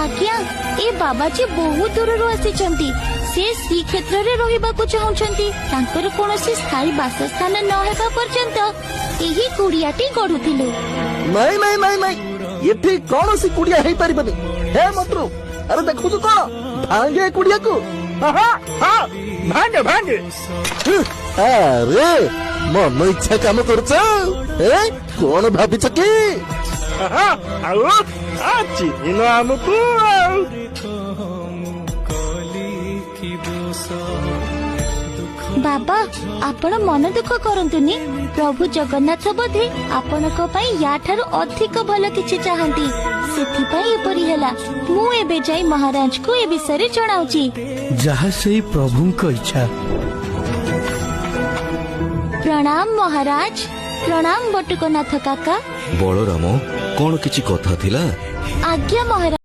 ଆଜ୍ଞା, ଏ ବାବାଜୀ ବହୁତ ଦୂରରୁ ଆସିଛନ୍ତି। ସେ ଶ୍ରୀକ୍ଷେତ୍ରରେ ରହିବାକୁ ଚାହୁଁଛନ୍ତି। ତାଙ୍କର କୌଣସି ସ୍ଥାୟୀ ବାସସ୍ଥାନ ନ ହେବା ପର୍ଯ୍ୟନ୍ତ ଏହି କୁଡିଆଟି ଗଢୁଥିଲୁ। ନାଇଁ ନାଇଁ ନାଇଁ ନାଇଁ, ଏଠି କୌଣସି କୁଡିଆ ହେଇପାରିବନି। ହେ ମନ୍ତ୍ରୀ, ଆରେ ଦେଖୁଛୁ କଣ? ଭାଙ୍ଗେ ଏ କୁଡିଆକୁ। ହଁ, ଭାଙ୍ଗେ ଭାଙ୍ଗେ। ଆରେ ମନ ଇଚ୍ଛା କାମ କରୁଛ ଏ? କଣ ଭାବିଛ କି? ଆଉ ଚିହ୍ନିନ ଆମକୁ ଆଉ? ବାବା, ଆପଣ ମନ ଦୁଃଖ କରନ୍ତୁନି। ପ୍ରଭୁ ଜଗନ୍ନାଥ ବୋଧେ ଆପଣଙ୍କ ପାଇଁ ୟାଠାରୁ ଅଧିକ ଭଲ କିଛି ଚାହାନ୍ତି, ସେଥିପାଇଁ ଏପରି ହେଲା। ମୁଁ ଏବେ ଯାଇ ମହାରାଜଙ୍କୁ ଏ ବିଷୟରେ ଜଣାଉଛି। ଯାହା ସେଇ ପ୍ରଭୁଙ୍କ ଇଚ୍ଛା। ପ୍ରଣାମ ମହାରାଜ, ପ୍ରଣାମ ବଟୁକନାଥ କାକା। ବଳରାମ, କଣ କିଛି କଥା ଥିଲା? ଆଜ୍ଞା ମହାରାଜ।